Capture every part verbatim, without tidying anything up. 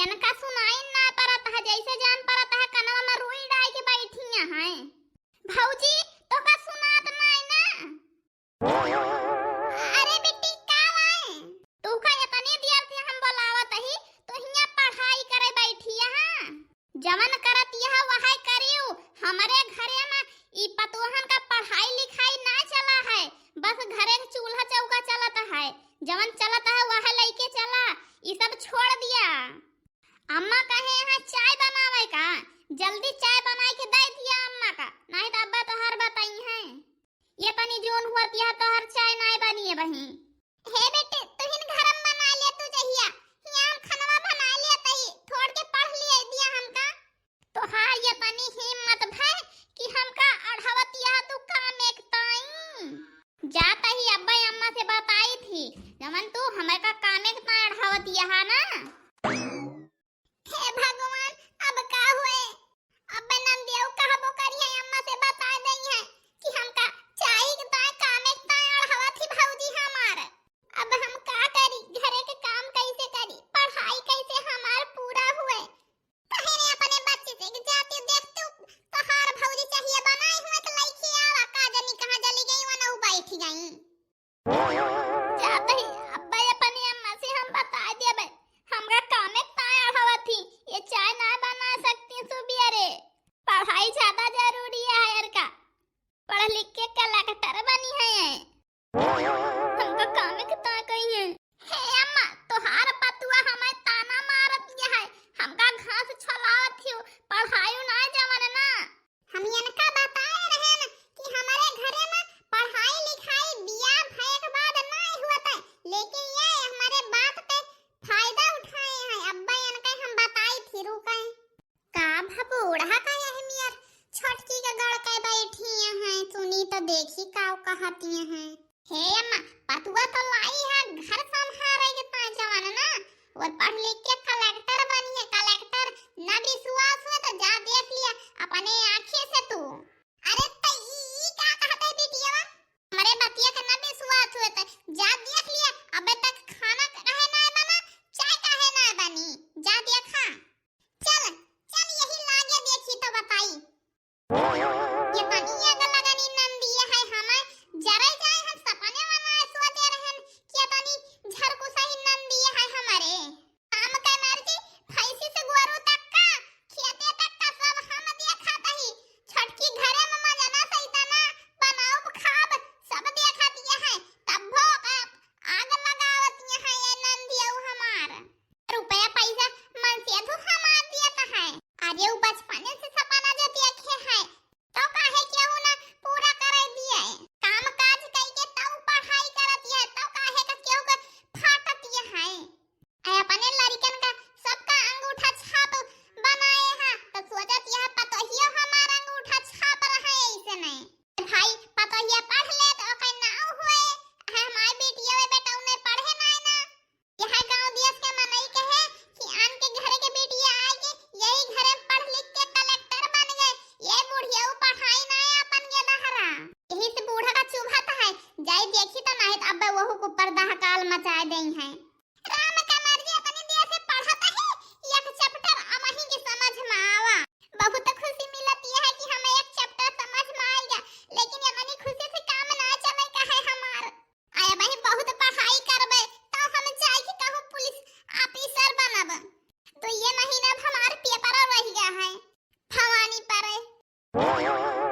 इनका सुनाई ना परत है, जैसे जान परत है कनवा में रुई डाल के बैठी हैं। भौजी, तोका सुनात नाई ना? अरे बिट्टी, का वाए? तू का इतनी देर से हम बोलावत ही, तो हियां पढ़ाई करे बैठी है। जवन करत यह वहै करियो, हमरे घरे में ई पतोहन का पढ़ाई लिखाई ना चला है, बस घरे के चूल्हा चौका चलत है, जवन चलत है वह लइके चला, ई सब छोड़ दिया। अम्मा कहे हैं चाय बनावे का, जल्दी चाय बनाए के दे दिया अम्मा का, नहीं तो अब्बा तोहार बताई हैं। ये तनी जोन हुआ तिया तोहर चाय नाय बनी है बही। हे बेटे, तुहिन घरम बना ले तू जहिया, हियां हम खनवा बना ले तई, थोड़ के पढ़ लिए दिया हमका। तोहार ये तनी हिम्मत भय कि हमका अढ़ावत यह तू काम एक ताई। जात ही अब्बा अम्मा से बताई थी, जवन तू हमका काम एक ताई अढ़ावत यह ना। हे भगवान, अब का हुए? अब नंदियो कहबो करिहैं, अम्मा से बता दइहैं कि हमका चाय के ताय कामे के ताय अढ़ावत ही भौजी हमार। अब हम का करी, घरे के काम कैसे करी, पढ़ाई कैसे हमार पूरा हुए? कहे ने अपने बच्चे से कि जाती देखती तोहार भौजी चाहिए बनाई हुए तो लइके आवा, का जानी कहाँ चली गई, वनऊ बैठ गई। जात ही अब्बा अपनी अम्मा से हम बता देबे, हमरा कामे ताय अढ़ावत ही, ये चाय ना बना सकती सुबियरे। पढ़ाई ज्यादा जरूरी है हर का, पढ़ लिख के कलेक्टर बनी है। हमका कामे के ताय कही है। हे अम्मा, तोहार पतुआ हमें ताना मारत ये है, हमका घास छोलावत ही, पढ़ाई ना जवन ना। हम इनका बताए रहेन कि हमारे घरे में पढ़ाई लिखाई बियाह भए के बाद नाय हुअत है, लेकिन ये हमारे बात पे फायदा उठाए हैं। अब्बा इनका हम बताई फिर कहें का भबूढ़ा का यह मियर छोटकी के गड़ के बैठी हैं, सुनी तो देखी का कहती हैं। हे अम्मा, पतुआ तो लाई है घर संभारे के ताय जवन ना, वो पढ़ लिख के कलेक्टर बनी है, कलेक्टर। न विश्वास हुए तो जा देख लिया अपने आँखें से तू। अरे त ई, ई का कहत है बिटिया? हमरे बतिया के न विश्वास हुए तो जा देख लिया, अबे तक खाना काहे ना बना, चाय काहे ना बनी, जा देखा। चल, चल यही लागे देखी तो बताई। ये तनी आग लगनी नंदी है हमें, जरे जाए हम सपने बनाए सोते रहन कि ये तनी झरकुसही नंदी है हमारे। काम के मर्जी, भैंसी से गोरू तक का, खेते तक का सब हम देखत ही। छोटकी घरे में मजा ना सही तना बनाउब खाब, सब देखत ये है, तब भो का आग लगावत ये है ये नंदी अउ हमार। रुपया पैसा मन से अधू हमार दियत है। अरे उ बचपने से सपना जो देखे है, तो काहे केहू ना पूरा करे दिए? काम काज कई के तउ पढ़ाई करत है, तो काहे का केहू के फाटत है? ऐ अपने लड़िकन का सबका अंगूठा छाप बनाए है, तो सोचत यह पतोहियो हमार अंगूठा छाप रहे ऐसे नहीं। भाई पतोहिया पढ़ ले तो ओकर नाव हुए, है हमार बेटिया वे बेटा उन्हें पढ़े ना है ना। यह गाँव दियस के मनई कहे कि आन के घरे के बेटिया आए के यही घरे पढ़ लिख के कलेक्टर बन गए। ये बुढ़िया उ पढ़ाई ना है अपन के दहरा। यही से बूढ़ा का चुभत है, जाई देखी तो नहीं तो अब वहू के ऊपर दहकाल मचाए देई है। राम का मर्जी, अपनी दिया से पढ़त है, एक चैप्टर अमही के समझ में आवा। बहुत खुशी मिलत यह है कि हमें एक चैप्टर समझ में आएगा, लेकिन अपनी खुशी से काम ना चले का है हमार। आय भाई, बहुत पढ़ाई करबे, तो हम जाए के कहूँ पुलिस ऑफिसर बनब। तो ये महीना अब हमार पेपर रह गया है, भवानी पर।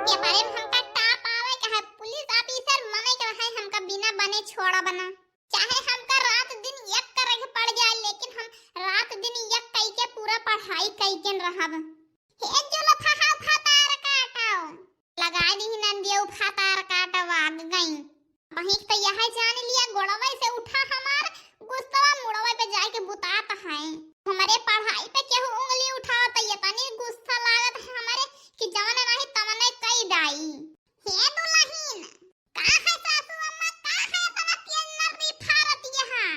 पेपरे में हमका टॉप आवे के है, पुलिस ऑफिसर बने के है, हमका बिना बने छोड़ा बना। चाहे हमका रात दिन एक करे के पड़ जाए, लेकिन हम रात दिन एक कई के पूरा पढ़ाई कई के रहब। हे जुल्फा, हाउ फतार काटो। लगाए दी नंदिया उ फतार काटो, आग गई। वहीं तो यह जान लिया, गोड़वे से उठा हमार गुस्सा, मुड़वे पे जाए के बुतात है। हमारे पढ़ाई पे केहू उंगली उठाओ तो ये तनी गुस्सा लागत है हमारे कि जवन नहीं तवने कई डाई। हे दुल्हन, का है सासू अम्मा, का है इतना तेज नर्री फारत यहाँ?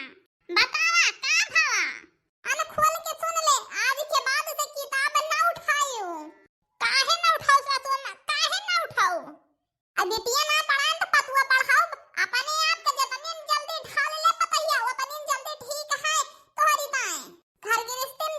बतावा, का भवा? अन खोल के सुन ले, आज के बाद से किताब ना उठायो। काहे ना उठाओ सासू अम्मा, काहे ना उठाओ? अब बिटिया ना पढ़ाएन तो पतुआ पढ़ाओ, अपने आप के जतनी जल्दी ढाल ले पतैया, उतनी जल्दी ठीक है तोहरी ताए। घर गृहस्थी में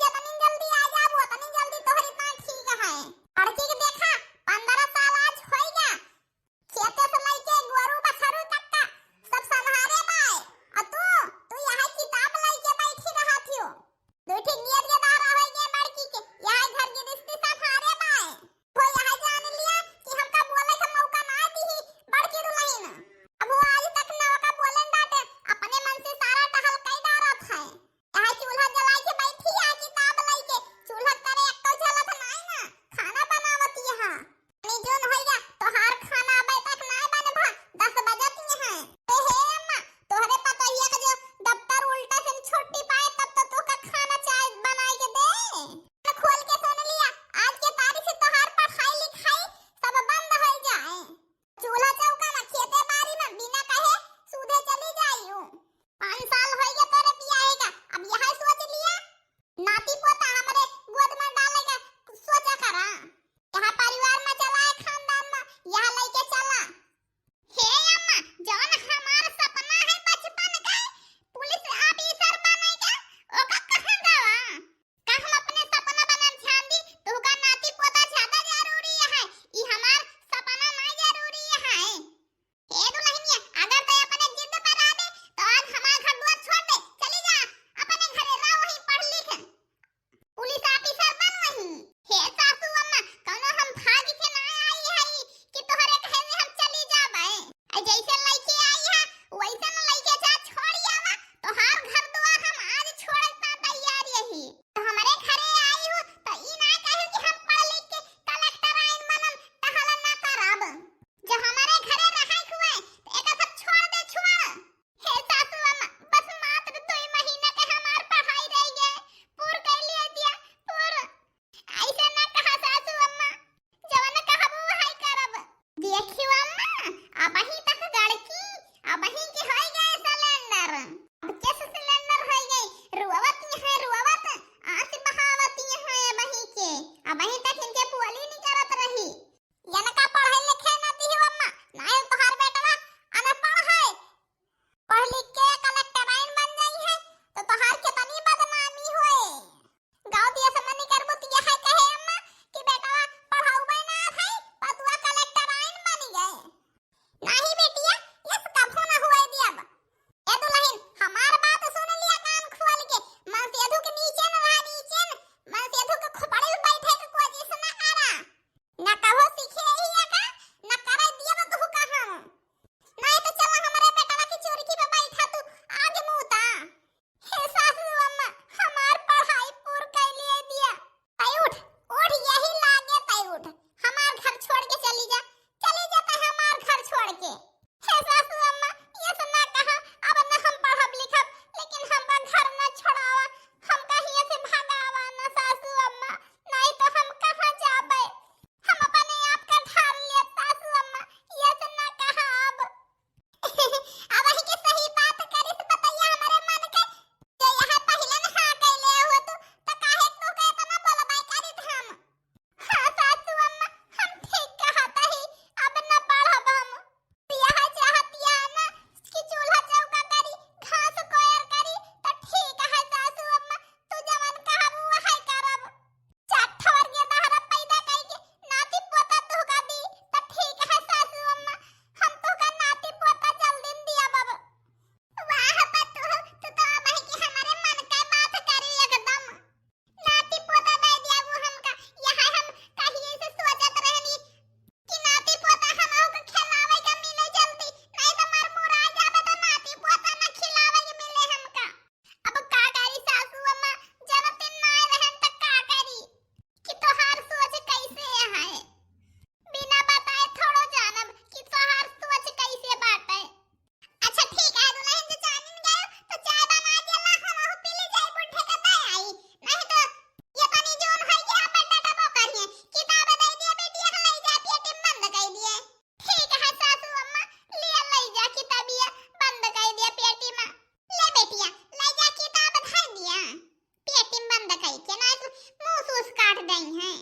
हैं।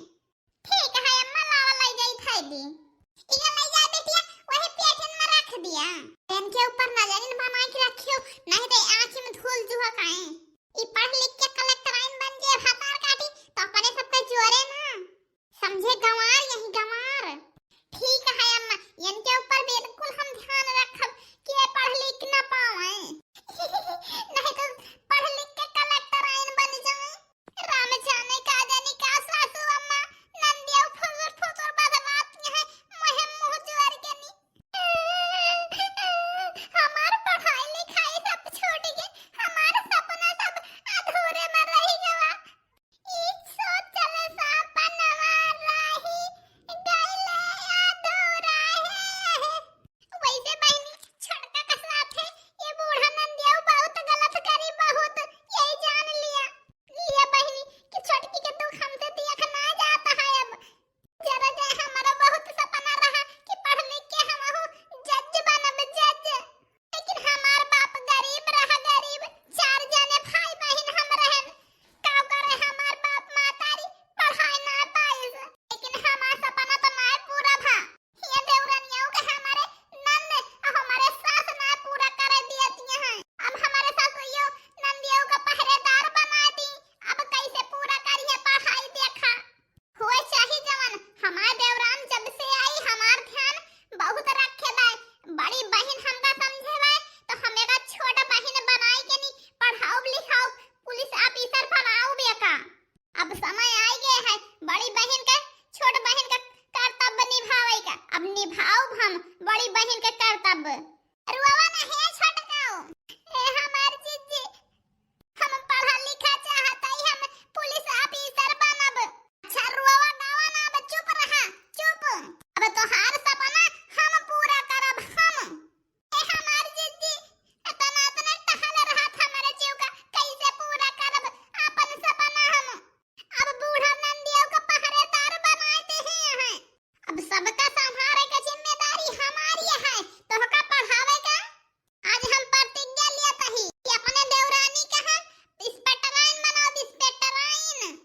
ठीक है अम्मा, लावा लई जाई थैली। इया लई जा बेटिया, वही पेटियन में रख दिया। इनके ऊपर नजरिन बनाई के रखियो, नहीं तो आँखी में धूल जुहा काए। ई पढ़ लिख के कलेक्टराइन बन जे भतार काटी, तो अपने सबके जोरे ना। समझे गंवार, यही गंवार। ठीक है अम्मा, इनके ऊपर बिल्कुल हम ध्यान रखब कि ये पढ़ लिख ना पावे। नहीं तो पढ़ लिख के कलेक्टराइन बन जाए। राम जाने का जाने का सासू अम्मा, नंदिया फुसुर फुसुर बदलात है, मुँह मुँह जुआर के नी। हमार पढ़ाई लिखाई सब छूट गए, हमार सपना सब अधूरे में रह गवा। ई सोचल सपनवा रही गइले अधूरा है। वैसे बहिनी, छोटका के साथे ये बूढ़ा नंदिया बहुत गलत करी, बहुत, यही जान लिया। लिया बहिनी कि छोटकी के दुख हमसे देख ना जाता है अब। जरा जाए, हमारा बहुत सपना रहा कि पढ़ लिख के हमहू जज बनब, जज। लेकिन हमार बाप गरीब रहा, गरीब, चार जने भाई बहिन हम रहन। का करे, हमार बाप मातारी पढ़ाई ना पाइस, लेकिन हमार सपना तो नाय पूरा भा। ये देवरनियों के हमारे नंद और हमारे सास ना पूरा करे दियतिया हैं। अब हमारे सासुयो नंदियों का पहरेदार बना दी, अब कैसे पूरा करिए पढ़ाई देखा। होए चाही जवन, हमार देवरान जब से आई हमार ध्यान बहुत रखे बाय। बड़ी बहिन हमका समझे बाय, तो हम एका छोट बहिन बनाई के नी पढ़ाउब लिखाउब, पुलिस ऑफिसर बनाउब एका। अब समय आइ गए है बड़ी बहिन के छोट बहिन के कर्तव्य निभावे का। अब निभाउब हम बड़ी बहिन के कर्तव्य। रुआवा ना हे छोटकाऊ। ए हमार जीजी, हम पढ़ा लिखा चाहत हई, हम पुलिस ऑफिसर बनब। अच्छा रुआवा गावा ना, अब चुप रहा, चुप। अब तोहार सपना हम पूरा करब हम। ए हमार जीजी, इतना, इतना टहल रहत हमरे जीव का, कैसे पूरा करब आपन सपना हम? अब बूढ़ा नंदियों का पहरेदार बनाए देहे हैं। अब सबका संभारे का जिम्मेदारी हमारी है, तोहका पढ़ावे का। आज हम प्रतिज्ञा लिया तही कि अपने देवरानी का हम इंस्पेक्टराइन बनाओ, इंस्पेक्टराइन।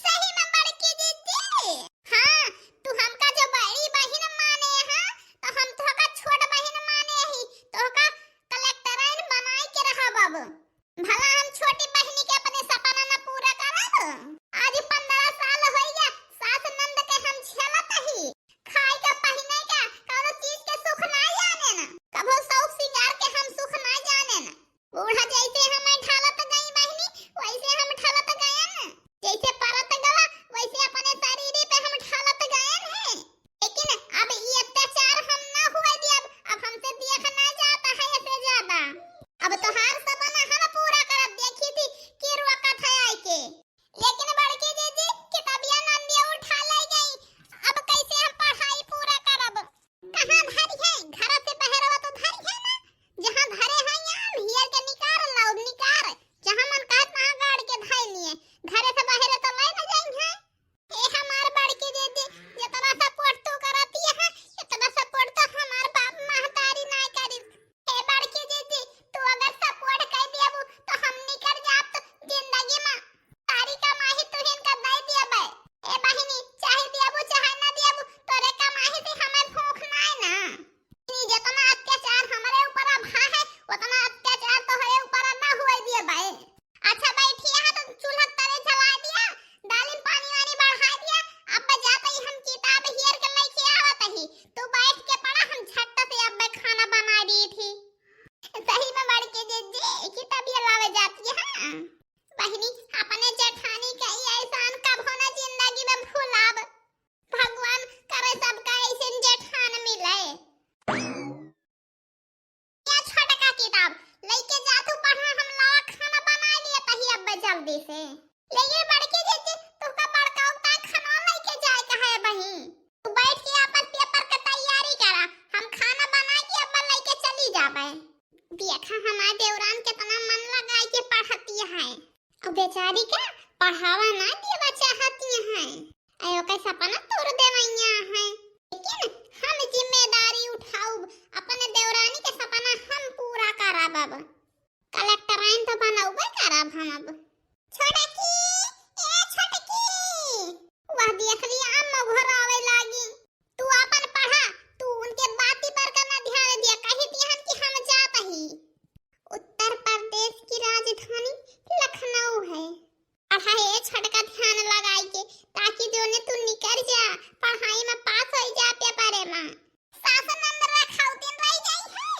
सही में बड़की जीजी? हाँ, तू हमका जो बड़ी बहिन माने हा, तो हम तोहका छोट बहिन माने ही, तोहका कलेक्टराइन बनाई के रहब अब। भला हम छोटी बहिनी के अपने सपना न पूरा करब? आज पन्द्रह साल होइगा, सास नंद के हम झेलत ही। खाए का, पहिने का, कौनो चीज के सुख ना जाने न। कभो शौक सिंगार के हम सुख ना जाने न। बूढ़ा जैसे हमें ढालत गई बहिनी, वैसे हम ढालत गयन। जैसे परत गवा, वैसे अपने शरीर पे हम ढालत गयन है। लेकिन अब ई अत्याचार हम ना हुए दियब, अब हमसे देखा ना जाता है ऐसे ज्यादा। अब तोहार सपना हम पूरा करब, देखी थी के रोकत है आइके। लेकिन बड़की जीजी, किताबिया नंदिया उठा ले गई, अब कैसे हम पढ़ाई पूरा करब? कहाँ धरी है? घर से बहरवा तो धरी है ना, जहाँ धरे हैं यहाँ हेर के निकार लाओ, निकार, जहाँ मन कहे तहाँ गाड़ के धई लिए, घर से बहरे तो ले न जाई है। ए हमार बड़की जीजी, जितना सपोर्ट तू करती है, इतना सपोर्ट तो हमार बाप महतारी ना करी। ए बड़की जीजी, तू अगर सपोर्ट कर देबू तो हम निकल जाब तो जिंदगी में सारी कमाई तुहिन का दे देबे। ए बहिनी, चाहे देबू चाहे ना देबू, तोरे कमाई से हमें भूख ना है ना। ई जितना अत्याचार हमरे ऊपर भा है, उतना अत्याचार तोहरे ऊपर ना हुए देबे। अच्छा बैठी है तो चूल्हा तरे जला दिया, डाली पानी वानी बढ़ा दिया। अब जाते ही हम किताब हेर के लेके आवत ही, तू बैठ के पढ़ा, हम झट से अब खाना बना दी थी। सही में बड़की जीजी, किताबिया लावे जाती है। बहिनी, अपने जेठानी का ई एहसान कभो ना जिंदगी में भुलाब। भगवान करे सबका ऐसन जेठान मिले। या छोटका किताब लेके जा तू पढ़ा, हम लावा खाना बना लिए तही अब जल्दी से। लेकिन बड़की जीजी, तोहका बड़का उगता खाना लेके जाए का है बहिन। तू बैठ के अपन पेपर के तैयारी करा, हम खाना बना के अब लेके चली जाबे। देखा हमार देवरान कितना मन लगाए के पढ़ती है। अब बेचारी का पढ़ावा ना देवा चाहती है, अयो का सपना तोड़ देवैया है। लेकिन हम जिम्मेदारी उठाउब, अपने देवरानी के सपना हम पूरा करब। अब कलेक्टराइन तो बनउबे करब हम अब। छोटकी, ए छोटकी। पढ़ा हे छोटका ध्यान लगाई के, ताकि जोने तू निकर जा, पढ़ाई में पास होई जा पेपरे में। सास ननद रखौतिन रह जाई है,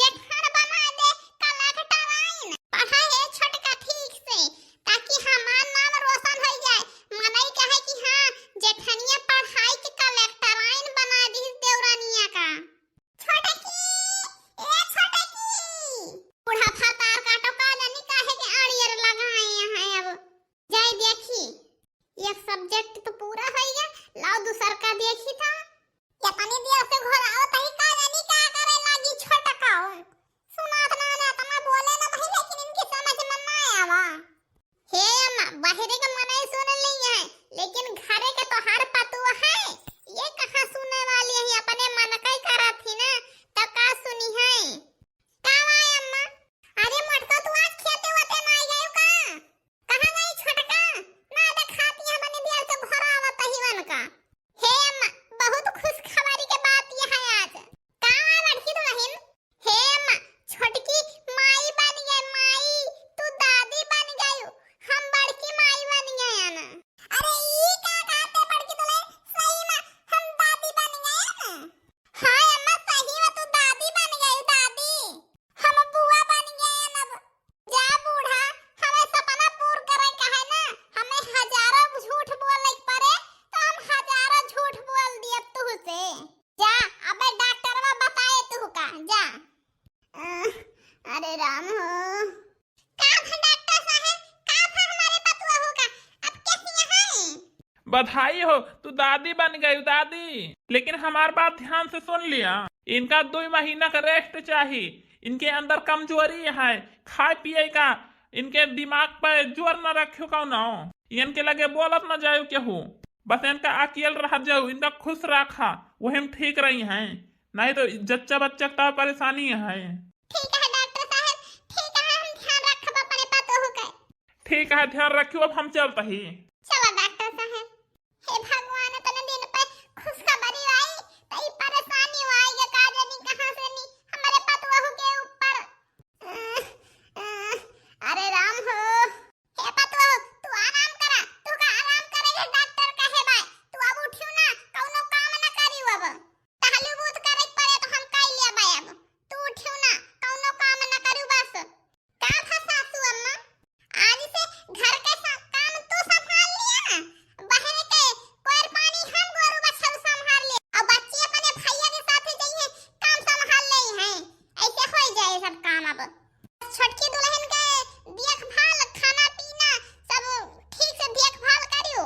जेठान बना दे कलेक्टराइन। पढ़ा हे छोटका ठीक से, ताकि हमार नाम रोशन होई जाए। मनई कहे कि हाँ, जेठनिया पढ़ाई के कलेक्टराइन बना दी देवरानिया का। छोटकी, ए छोटकी। बूढ़ा भतार काटो का जानी काहे के अड़ियर लगाए हैं अब। जाए देखी, एक subject तो पूरा होई गया, लाओ दूसर का देखी था। केतनी देर से घोरावत ही, का जानी का करे लागी छोटका। सुनात ना, ना तना बोले ना भाई, लेकिन इनकी समझ में ना आवा। हे अम्मा, बाहरे के मनई सुन ली है, लेकिन घरे के तोहार पतुआ है, ये कहाँ सुने वाली है, अपने मन का ही करत ही ना, तो का सुनी है? का बा अम्मा? अरे मोटका, तू आज खेते वेते नाई गयो का? कहाँ गई छोटका? ना देखाती है, मने दिया तो घर आवत ही वन का। हे अम्मा, बहुत खुशखबरी के बात ये है आज। का बा बड़की दुल्हन? हे अम्मा, छोटकी माई बन गई, माई, तू दादी बन गई, हम बड़की माई बन गए ना। अरे ई का कहते बड़की दुल्हन, सही में हम दादी बन गए ना। हाँ अम्मा, सही में तू दादी बन गई, दादी। हम बुआ बन गए अब। जा बूढ़ा, हमें सपना पूर करे का है ना, हमें हजारों झूठ बोले के पड़े, तो हम हजारों झूठ बोल दिए तुहसे। जा, अबे डॉक्टरवा बताए तुहका, जा। अ, अरे राम हो। का था डॉक्टर साहब, का था हमारे पतुआ हो का, अब कैसी हैं? बधाई हो, तू दादी बन गई, दादी। लेकिन हमार बात ध्यान से सुन लिया, इनका दुई महीना का rest चाही। इनके अंदर कमजोरी है, खाए पिए का, इनके दिमाग पर जोर न रखियो कौनो। इनके लगे बोलत न जायो केहू, बस इनका अकेल रह जाओ, इनका खुश रखा, वही में ठीक रही हैं, नहीं तो जच्चा बच्चा का परेशानी है। ठीक है डॉक्टर साहब, ठीक है, हम ध्यान रखब अपने पतोहू के। ठीक है, ध्यान रखियो, अब हम चलत ही। चलो डॉक्टर साहब। हे भगवान, इतने दिन पे खुशखबरी आई, त ई परेशानी आई के का जानी कहाँ से नी हमारे पतोहू के ऊपर। अ, अ, अरे राम हो। हे पतोहू, तू आराम करा, तू का आराम करे के डॉक्टर कहे बाय, तू अब उठियो ना, कौनो काम ना करियो अब। टहलू बूत करे के पड़े तो हम कई लेबे अब। तू उठियो ना, कौनो काम ना करू बस। का भा सासू अम्मा, आज से घर के सा-, काम तू संभाल लिया ना, बहरे के कोयर पानी हम गोरू बछरू संभाल ले, और बच्ची अपने भैया के साथे जइहे काम संभाल ले हैं, ऐसे होई जाए सब काम अब। छोटकी दुल्हन के देखभाल, खाना पीना सब ठीक से देखभाल करियो।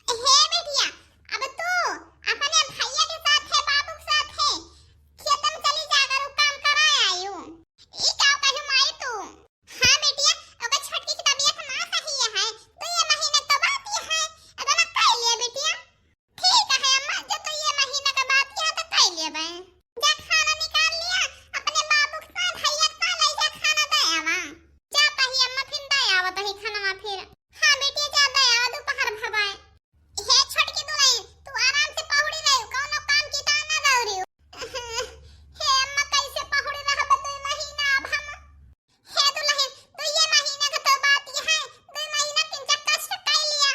हे बिटिया, अब तू अपने भैया के साथे, बाबू के साथे खेत में चली जा, अगर उ काम कराए आयु। ई का कहू माई तू? हाँ बिटिया, ओकर छोटकी की तबीयत ना सही है, तो ये महीने तो बात ये है, अगर ना कर लिया बिटिया। ठीक है अम्मा, जब तो ये महीना का बात किया तो कई लेबे। जा खाना निकाल लिया, अपने बाबू के साथ भैया के साथ ले जा खाना दे आवा। जा तही अम्मा फिर दे आवा तही खाना फिर। हाँ बेटी जा दे आवा, दोपहर भवाए। हे छोटकी दुल्हन, तू आराम से पहुड़ी रही, कौनो काम की ताना दौरी। हे अम्मा कैसे पहुड़ी रहब दुई महीना अब हम। हे दुल्हन, दुइये महीना के तो बात ये है, दुई महीना किंचा कष्ट कर लिया।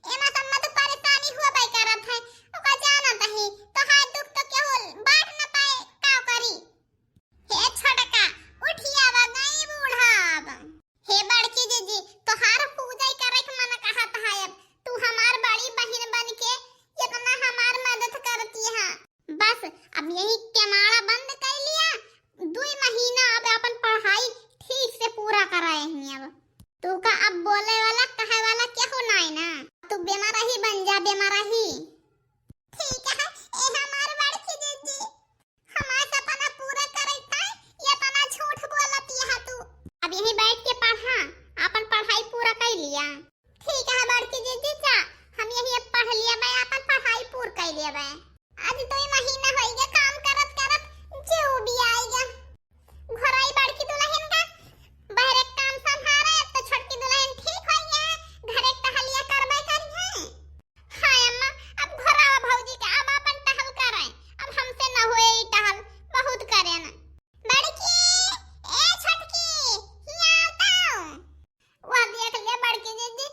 एमा सब मत परेशानी हुआ बाई करत है, ओका जानत ही, तोहार दुख तो केहू बांट न पाए, का करी? हे छोटका, उठिया बा गई बूढ़ा अब। हे बड़की जीजी, तोहार पूजा करे के मन कहत है अब, तू हमार बड़ी बहिन बन के इतना हमार मदद करती है। बस अब यही केमाड़ा बंद कर लिया, दुई महीना अब अपन पढ़ाई ठीक से पूरा कराए ही। अब तू का अब बोले वाला, कहे वाला केहू नाई ना, तू बेमार ही बन जा, बेमार ही। ठीक है, ए हमार बड़की जीजी, हमार सपना पूरा करे था, ये तना झूठ बोलत यहाँ तू। अब यही बैठ के पढ़ा, अपन पढ़ाई पूरा कर लिया। ठीक है बड़की जीजी, जा, हम यही अब पढ़ लिया बे, अपन पढ़ाई पूर कर लिया बे। आज दुई महीना होई गया काम करत करत, जीव भी आई गया। घोराई बड़की दुल्हन का, बहरे काम संभारे, अब तो छोटकी दुल्हन ठीक होई गया, घरे टहलिया करबे करी है। हाँ अम्मा, अब घोरावा भौजी के, अब अपन टहल करे, अब हमसे न होए ई टहल, बहुत करे न। बड़की, ए छोटकी, हिया आवताऊ। वह देख ले बड़की जीजी,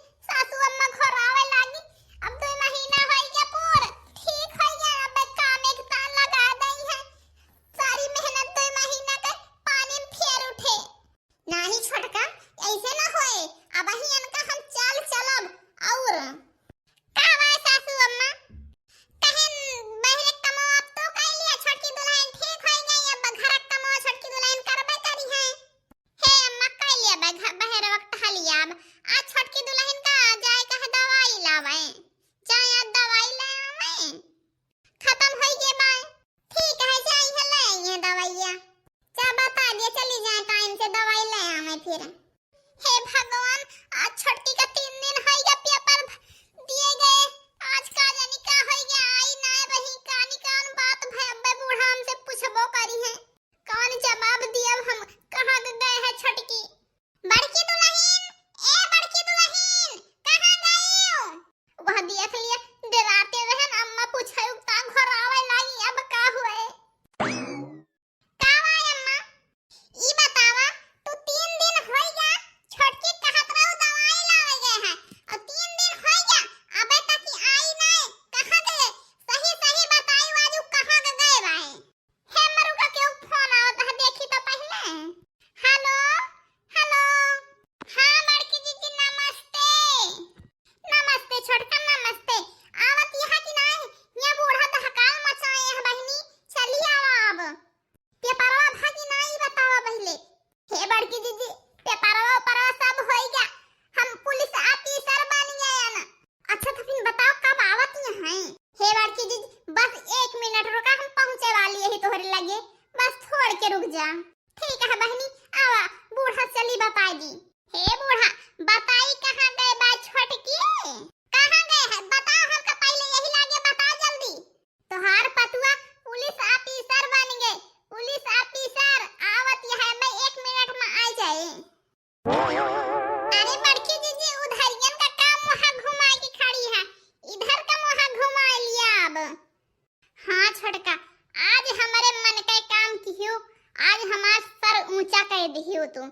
तू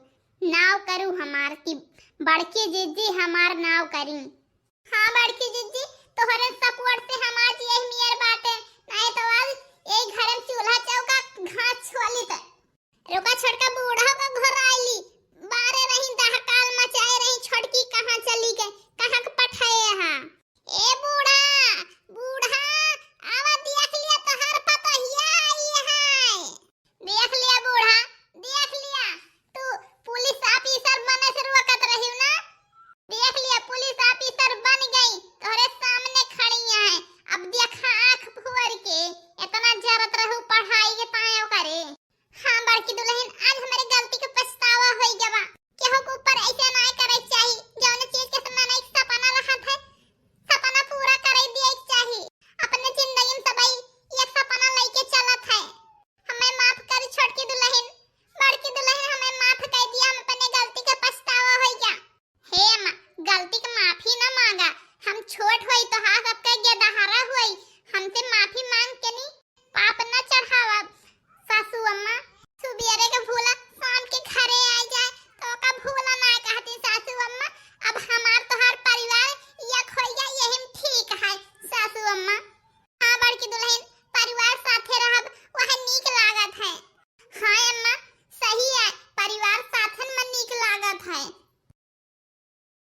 नाव करू हमार कि बड़की जिज्जी हमार नाव करी। हाँ बड़की जिज्जी, तोहरे सपोर्ट से हमार जिया ही मियर बाटे, नाहीं तो आज यही घर में चूल्हा चौका घास छोली त। रुका छोटका, बूढ़ा का घर आइली,